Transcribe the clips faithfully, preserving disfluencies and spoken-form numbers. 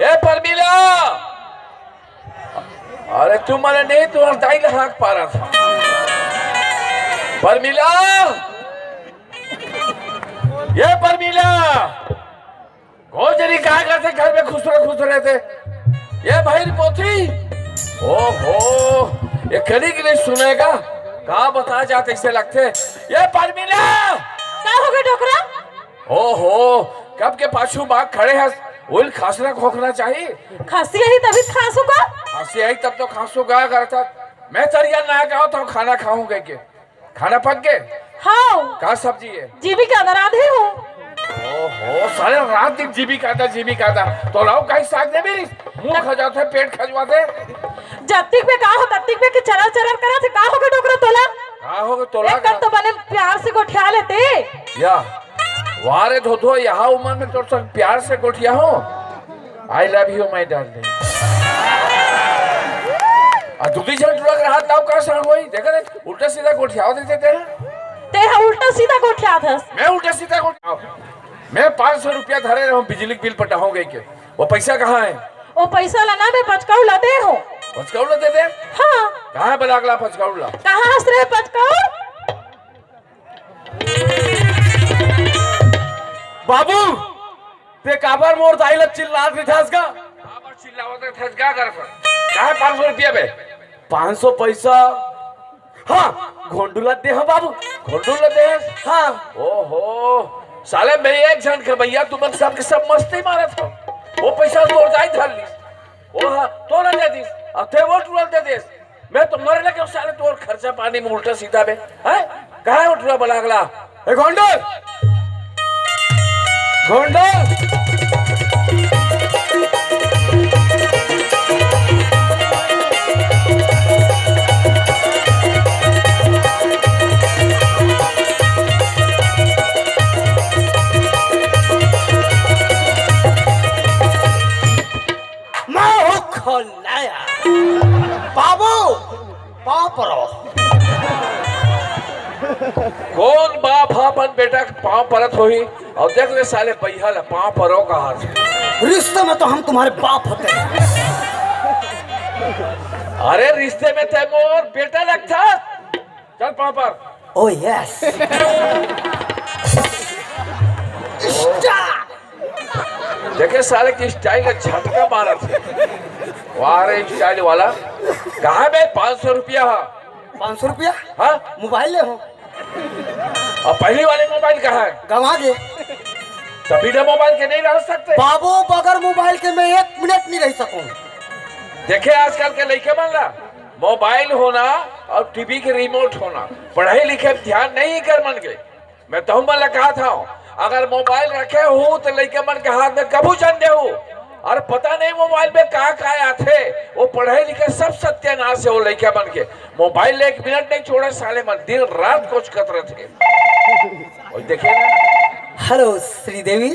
ए परमिला, अरे तू मले नहीं, तोर दाई ला हाँक पारत हँव। परमिला, ए परमिला, गोजरी का करथे घर में खुसरे खुसरे ते? ए भइर पोथी, ओहो, ए कनी के नहीं सुनेगा, का बता जात अइसे लगथे। ए परमिला, का होगे डोकरा? ओहो, कब के पाछू बाग खड़े हस, उल खांसना खोखना चाही। खांसी आही तभी खांसू का? खांसी आही तब तो खांसू का करता। मैं तरिया ना गाँव तो खाना खाऊं कहिके। खाना पक गे? हाँ। का सब्जी हे? जीविका दा रांधे हों। ओहो, साले रात दिन जीविका दा, जीविका दा। तो लाओ काई साग दे मेरी। मुंह खजाते, पेट खजवाते। जत्तिक में का हो, तत्तिक में के चरर चरर करत हे, का होगे डोकरा तोला? का होगे तोला एक का? तो बने प्यार से गोठिया लेते। या, वाह रे धोधो, यहाँ उम्र में तोर संग प्यार से गोठिया हों। I love you, my darling। आ दूधी झन टुरा के रहा तब का साग होई? देखा रे, उल्टा सीधा गोठियावत हे ते। ते हा उल्टा सीधा गोठियात हस। मैं उल्टा सीधा गोठियाव। मैं पाँच सौ रुपया धरे रहूं बिजली के बिल पटाहूं कहिके। वो पैसा कहाँ हे? वो पैसा ला ना मैं पचकौड़ ला दे हों। पचकौड़ ला दे दे? हाँ। कहाँ हे बलागला पचकौड़ ला? कहाँ हस रे पचकौड़? बाबू, ते काबर मोर दाई ला चिल्लात रिथस गा? काबर चिल्लावत रिथस गा घर पर? काहे पाँच सौ रुपया बे? पाँच सौ पैसा? हाँ, घोंडू ला दे हँव बाबू। घोंडू ला दे हस? हाँ। ओहो, साले मैं एक झन के भैया, तुमन सब के सब मस्ती मारत हव। वो पैसा तोर दाई धर लिस। वो हाँ, तोला दे दिस। अब ते वो टुरा ल दे देस। मैं तो मरे लगे साले तोर खर्चा पानी में उल्टा सीधा बे। हैं? कहाँ हे वो टुरा बलागला? ए गोंडल! गोंडल! मैं हूँ खलनायक। बाबू, पाँव परो। कोन बाप ह अपन बेटा के पाँव परत होही? अउ देख ले साले बइहा ल पाँव परो कहत हे। रिश्ते में तो हम तुम्हारे बाप होते हैं। अरे रिश्ते में ते मोर बेटा लगथस। चल पाँव पर। Oh yes। Start। देखे साले के style का झटका मारत हे। वाह रे style वाला। कहाँ बे पाँच सौ रुपया ह? पाँच सौ रुपया? हाँ? मोबाइल ले हों। अब पहली वाले मोबाइल कहाँ हे? गंवा गे। तो बिना मोबाइल के नहीं रह सकते। बाबू, बगैर मोबाइल के मैं एक मिनट नहीं रह सकूं। देखे आजकल के लइका मन ला, मोबाइल होना अउ टीवी के रिमोट होना, पढ़ई लिखई म ध्यान नहीं कर मन के। मैं तहु मन ला कहत हंव, अगर मोबाइल रखे हू त लइका मन के हाथ में कभू झन देहू। अउ पता नहीं मोबाइल में का का आथे, वो पढ़ई लिखई सब सत्यानाश हे वो लइका मन के। मोबाइल ले एक मिनट नहीं छोड़े साले मन, दिन रात कोचकत रथे। अउ देखे ना। हेलो श्रीदेवी।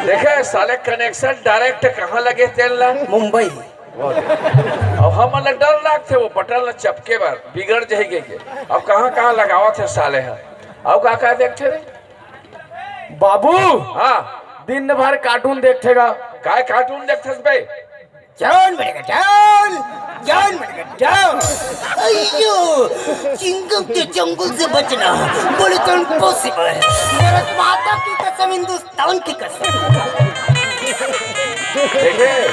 देखे साले connection direct कहाँ लगे तेन ला? मुंबई। अउ हमन ला डर लागथे वो बटन ला चपके बर, बिगड़ जाही कहिके। अब कहाँ-कहाँ लगावत हे साले ह। अउ का-का देखथे रे? बाबू, हाँ। दिन भर cartoon देखथे गा। काय cartoon देखथस बे? Down, बेटा, down, down, बेटा, down। अयो, चिंगम के चंगुल से बचना, बोले तो impossible। भारत माता की कसम, हिंदुस्तान की कसम। देखे,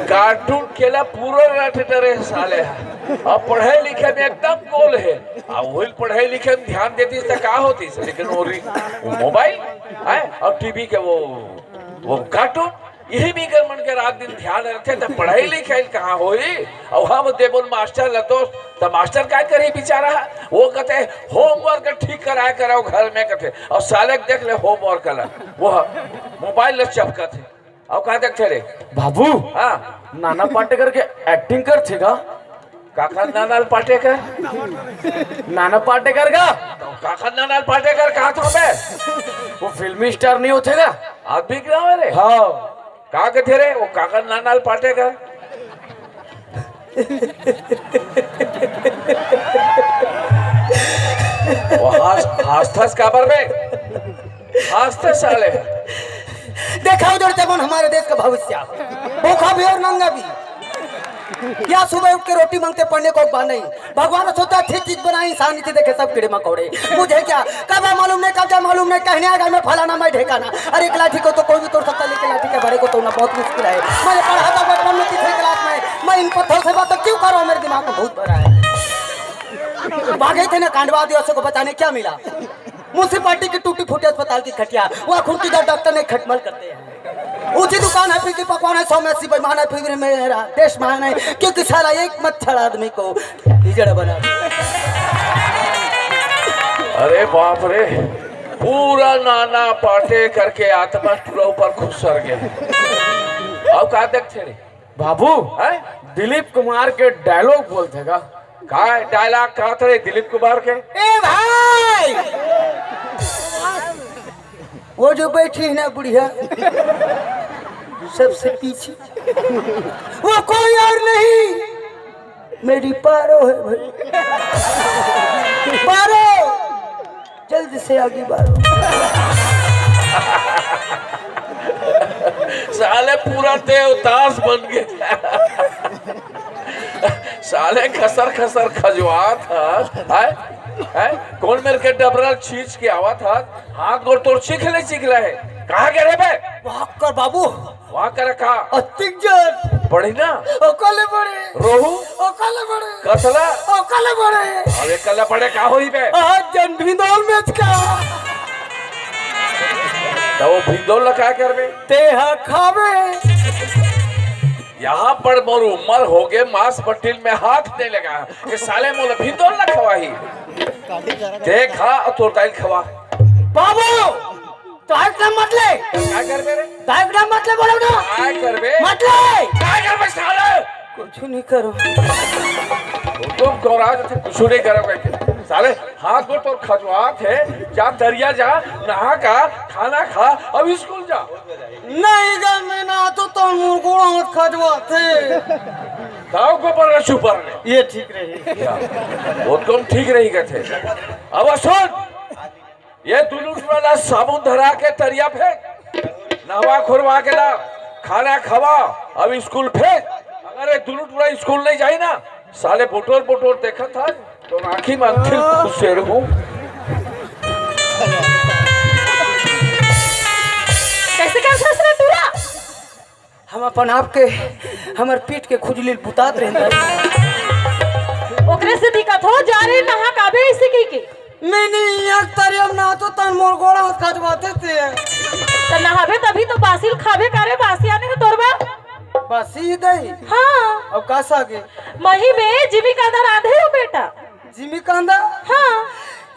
cartoon के ला पूरा रट डरे साले ह। अब पढ़ई लिखई में एकदम गोल हे। अब वही पढ़ई लिखई में ध्यान देतिस त का होतिस? लेकिन वो री-, वो मोबाइल, हैं? अउ टीवी के वो, वो cartoon, इही बिगर मन के रात दिन ध्यान रथे, त पढ़ई लिखई कहाँ होही? अउ हम देबो न मास्टर ल दोस, त मास्टर काय करही बिचारा ह? वो कथे, "Homework ठीक कराय करव घर में," कथे, अउ साले के देख ले homework ला, वो ह मोबाइल ल चपकत हे। अउ का देखथे रे? बाबू, हाँ। नाना पाटेकर के acting करथे गा? काकर नाना ल पाटेकर? नाना पाटेकर का? काकर नाना ल पाटेकर कहा था बे? वो फिल्मी star नहीं होथे का? आदमी के नाम हे रे? हाँ। का कथे रे? वो काकर नाना ल पाटेकर? वो हास-, हासथस काबर बे? हासथस साले। देखा उजड़ते मन हमारे देश का भविष्य, भूखा भी और नंगा भी। या सुबह उठ के रोटी मांगते, पढ़ने को अखबार नहीं। भगवान ने सोचा अच्छी चीज बनाई, इंसान नीचे देखे सब कीड़े मकोड़े। मुझे क्या, कब है मालूम नहीं, कब जाए मालूम नहीं, कहने आएगा मैं फलाना, मैं ढेकाना। अरे एक लाठी को तो कोई भी तोड़ सकता है, लेकिन लाठी के बड़े को तोड़ना बहुत मुश्किल है। मैंने पढ़ा था बचपन में तीसरी क्लास में, मैं इन पत्थरों से बात तो क्यों कर रहा हूँ, मेरे दिमाग में भूत भरा है। भागे थे ना कांडवा आदिवासियों को बचाने, क्या मिला? म्युनिसिपालिटी की टूटी फूटी अस्पताल की खटिया, वहाँ खुर्चीदार डॉक्टर ने खटमल करते हैं। ऊंची दुकान है, फिर की पकवान है, सौ में अस्सी बेईमान है, फिर भी मेरा देश महान है, क्योंकि साला एक मच्छर आदमी को हिजड़ा बना दिया। अरे बाप रे, पूरा नाना पाटे करके आत्मा टूरा ऊपर खुसर गए। अब का देखते रे? बाबू, हैं? दिलीप कुमार के डायलॉग बोलते का? का डायलॉग कहा थे दिलीप कुमार के? ए भाई, वो जो बैठी है ना बुढ़िया, सबसे पीछे, वो कोई और नहीं, मेरी पारो है भाई। पारो, जल्द से आगे बढ़ो। साले पूरा देवदास बन गए। साले खसर खसर खजवात ह। है? है? कौन मेरे के डबरा छींच के आवा था? हाथ गोड़ तोर चीख ले, चीख ले है। कहाँ गए रे बे? वाह कर बाबू। वाह कर का? अतिक जन। बड़ी ना? ओकले बड़े। रोहू? ओकले बड़े। कतला? ओकले बड़े। अबे कल्ला बड़े का होई बे? आज जन भिंदोल में का। तो वो भिंदोल ला का करबे? तेहा खावे। यहाँ पर मोर उम्र हो गए, मांस बट्टिल में हाथ नहीं लगा। ये साले मोला भिंदोल ला खवाही। देखा और तोर दाइल खवा। बाबू, दाइल का मत ले। का करबे रे? दाइल का मत ले, बोलो ना। का करबे? मत ले। का करबे साले? कुछ नहीं करो। तुम तो राज थे, कुछ नहीं करो बेटे। साले हाथ गोड़ तो खजवात है, जा दरिया जा, नहा का, खाना खा, अब स्कूल जा। नहीं गा, मैं ना तो तो मुरगुड़ा हाथ खजवात है। ताऊ को पर छुपर ने। ये ठीक रही। वो तुम ठीक रही कहते। अब सुन, ये दुनू टूरा ला साबुन धरा के तरिया फेंक, नहवा खोरवा के ला, खाना खवा, अब स्कूल भेज। अगर ये दुनू टूरा स्कूल नहीं जाई ना, साले बोटोर बोटोर देखत हस, तो आँखी में अंखिल खुसेर हूँ। कैसे कर ससुरा टूरा? हम अपन आप के, हमर पीठ के खुजली बुतात रहता है। ओकरे से दिक्कत हो जा रे, नहा काबे ऐसे की के? मैं नहीं, एक तरियम ना तो तन मोर गोड़ा हाथ खजवाते थे। तो नहाबे तभी तो बासिल खाबे करे, बासी आने हो तोरबा। बासी ही दई? हाँ। अब का सागे? मही में जिमी कांदा रांधे हो बेटा। जिमी कांदा? हाँ।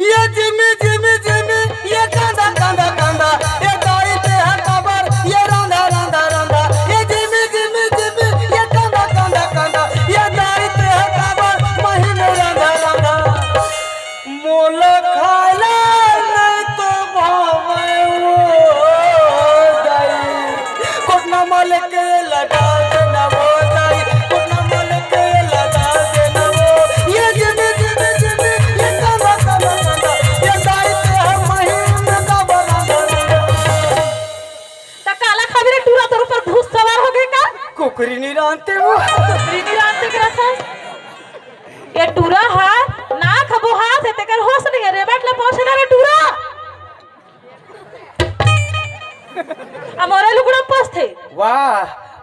ये जिमी, जिमी, जिमी, ये कांदा, कांदा, कांदा, ये दाई ते हर काबर, ये रांधा, रांधा, रांधा, ये जिमी, जिमी, जिमी, ये कांदा, कांदा, कांदा, ये दाई ते हर काबर, महीने रांधा, रांधा। मोला खाला नहीं तो भावे वो दाई। कोटना मल के लगा देना वो दाई, कोटना मल के लगा देना वो। ये जिमी, जिमी, जिमी, ये काला, काला, काला, ये दाई ते हम महीन का बना देना। त काला खाबे रे टूरा, तोर ऊपर भूत सवार हो गए का? कुकरी नहीं रांधते वो। कुकरी नहीं रांधते का था। ये टूरा हा, ना खबो हा, से तेकर होश नहीं है रे, बैठ ले पहुंच ना रे टूरा। अब मोरे लुगड़ा पोंछथे। वाह,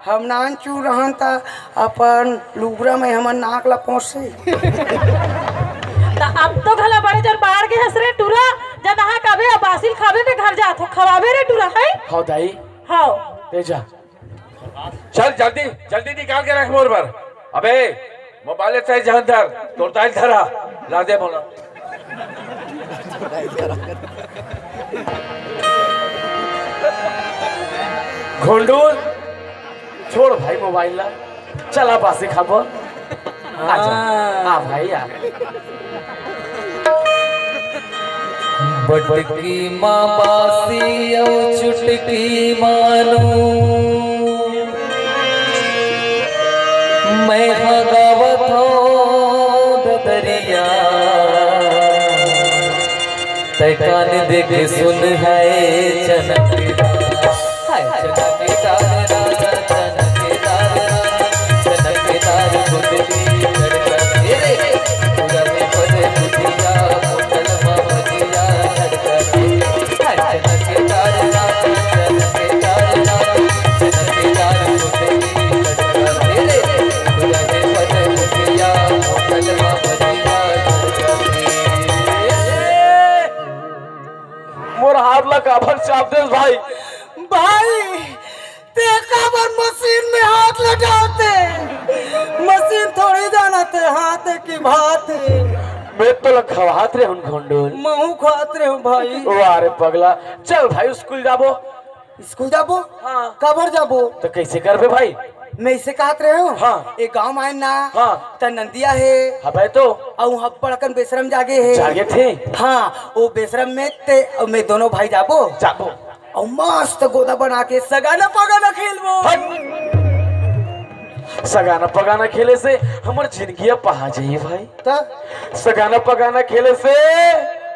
हम नानचुन रहन त अपन लुगड़ा में हमर नाक ला पोंछे। त अब तो घला बड़े जन बाढ़ गे हस रे टूरा, जा नहा काबे, अब बासिल खाबे में घर जात हो, खवाबे रे टूरा, है? हौ दाई। हौ। ले जा। चल जल्दी, जल्दी निकाल के रख मोर बर। अबे मोबाइल चाहे जहां धर, तोर ताई धरा, ला दे मोला। घोंडूर, छोड़ भाई मोबाइल ला, चला बासी खाबो। आजा, हाँ। आ भाई आ। बटकी माँ बासी अउ चुटकी मानो, मैं ह गावत हौं ददरिया, तै कान दे के सुन है जनक। हाय। लटाते। मशीन थोड़ी जानत हे, हाथ की भात हे। मैं तो ल खवात रहे हूँ गोंडूल। महू खात रहे हूँ भाई। वाह रे पगला, चल भाई स्कूल जाबो। स्कूल जाबो? हाँ। काबर जाबो? तो कैसे करबे भाई? मैं इसे कहत रहे हूँ। हाँ। एक गाँव में आए ना। हाँ। त नंदिया हे। अबे तो। अउ हब्बड़ अकन बेशरम जागे हे। जागे थे। हाँ, वो बेशरम में ते अउ मैं दोनों भाई जाबो। जाबो। अउ मस्त गोदा बना के सगाना पगाना खेलबो। हट। सगाना पगाना खेले से हमर जिंदगी पहा जाही भाई। त? सगाना पगाना खेले से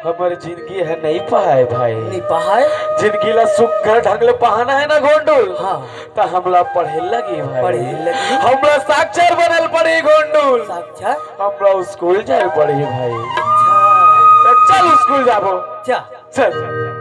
हमर जिंदगी ह नहीं पहाय भाई। नहीं पहाय? जिंदगी ला सुग्घर ढंग ले पहाना हे ना गोंडूल। हाँ। त हमला पढ़े लगी भाई। पढ़े लगी। हमला साक्षर बनल पड़ी गोंडूल। साक्षर? हमला स्कूल जाए पड़ी भाई। अच्छा। त चल स्कूल जाबो। जा। चल।